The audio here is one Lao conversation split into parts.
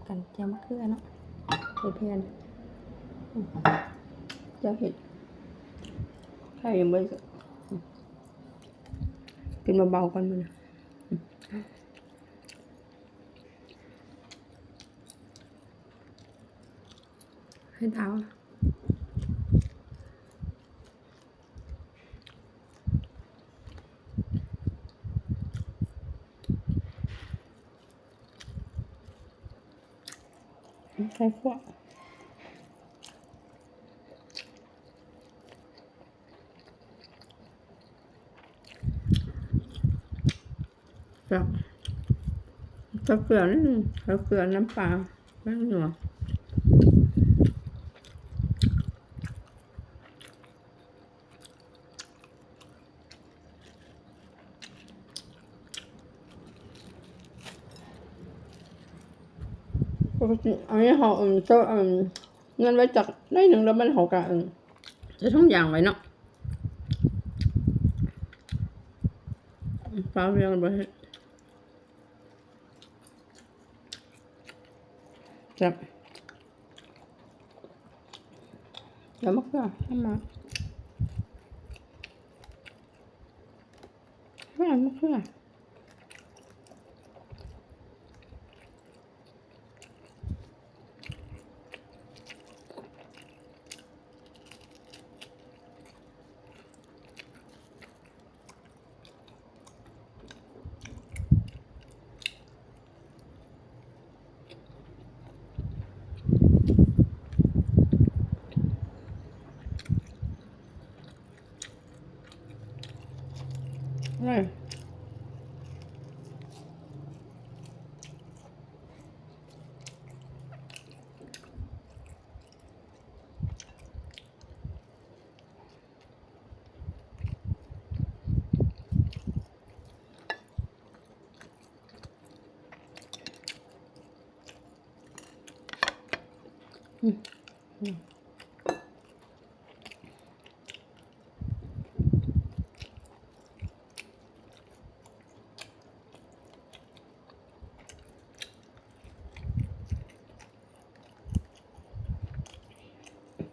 ກັນ ແຈ່ວມະເຂືອເນາະ ໃສ່ແຜ່ນ ແຈ່ວເຫັດ ໄຂ່ຍັງບໍ່ໄດ້ ກິນເບົາໆກ່ອນມື້ນີ້ ເຫັດເອົາ. ໄຂ່ຂົ້ວ ແຊບ ໃສ່ເກືອນິດໜຶ່ງ ໃສ່ເກືອ ນ້ຳປາ ແປ້ງນົວ. ປົກກະຕິອັນນີ້ເຮົາ ເອີ່ມ ເອົາ ເອົ່ມ ນັ້ນໄວ້ຈັກໜ້ອຍໜຶ່ງ ແລ້ວມັນ ເຮົາກະ ເອີ່ມ ໃສ່ຖົງຢາງໄວ້ເນາະ ຟ້າວວຽງບໍ່ເຮັດ. ແຊບ ແຈ່ວມະເຂືອ ທຳມະ ແຈ່ວມະເຂືອ.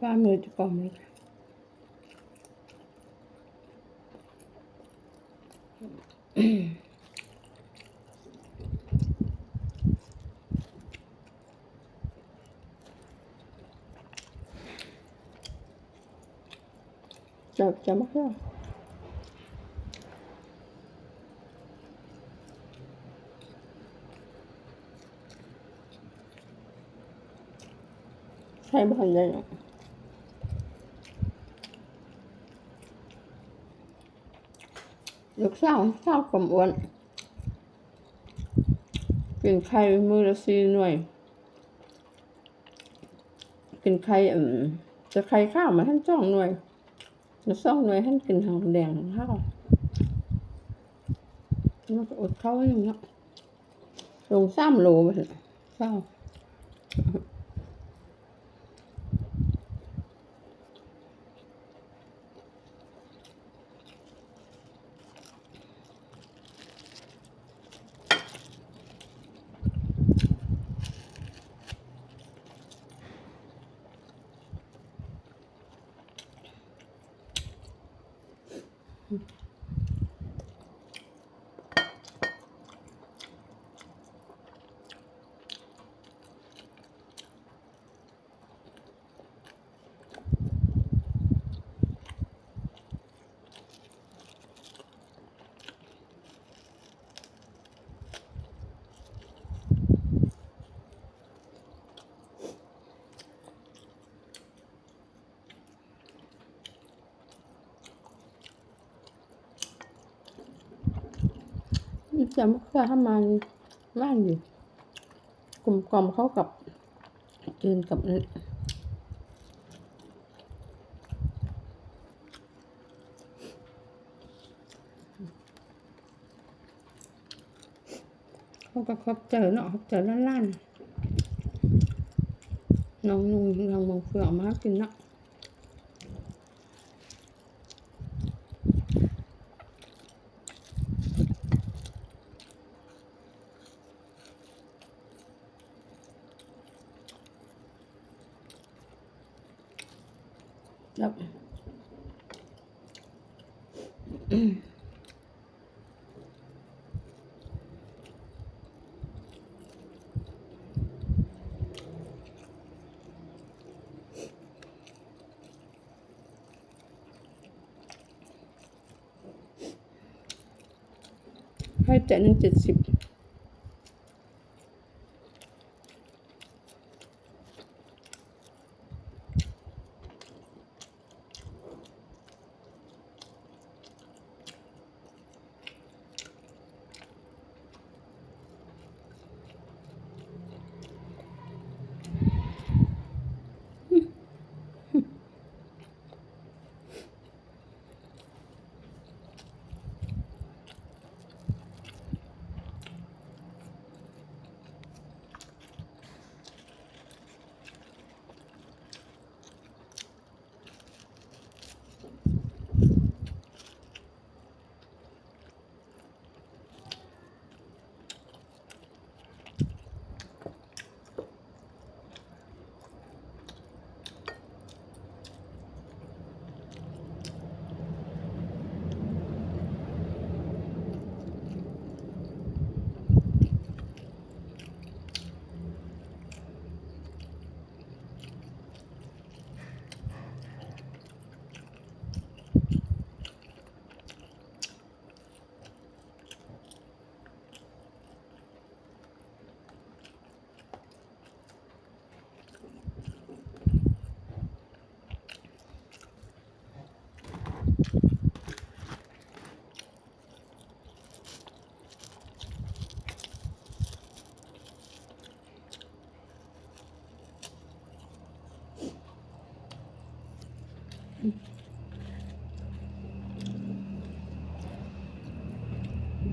ປາໝຶກຈະກອມເລີຍ. ແຈ່ວ ແຈ່ວມະເຂືອ ໃສ່ບໍ່ທັນໄດ້ເນາະ. ລູກສາວ ສາວຄວາມອ້ວນ ກິນໄຂ່ມື້ລະສີ່ໜ່ວຍ ກິນໄຂ່ ເອີ່ມ ແຕ່ໄຂ່ຂາວມັນຫັ້ນສອງໜ່ວຍ ລະສອງໜ່ວຍຫັ້ນກິນທັງແດງທັງຂາວ ມັນກະອົດເຂົ້າຢູ່ເນາະ. ລົງສາມໂລ ວ່າຊັ້ນ ເສົ້າ. ແຈ່ວມະເຂືອຫອມມັນຫວານດີ ກົມກ່ອມເຂົ້າກັບ ກິນກັບ ເຮົາກະຂອບໃຈເນາະ ຂອບໃຈຫຼານໆ ນ້ອງນຸ່ງ ທາງເມືອງເຟືອງເອົາມາໃຫ້ກິນເນາະ. ແ ແລ້ວ ໃຫ້ແຕ່ໜຶ່ງເຈັດສິບ.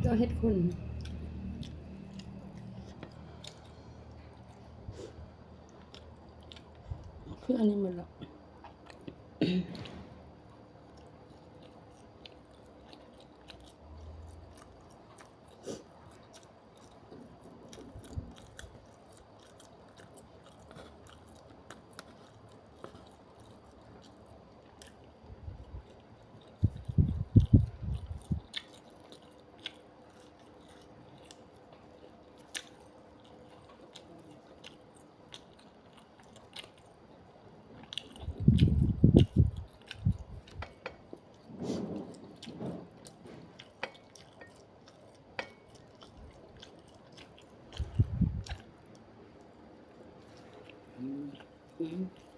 ເຈົ້າເຮັດຄົນ ຄືອັນນີ້ໝົດລະ. ອືມ.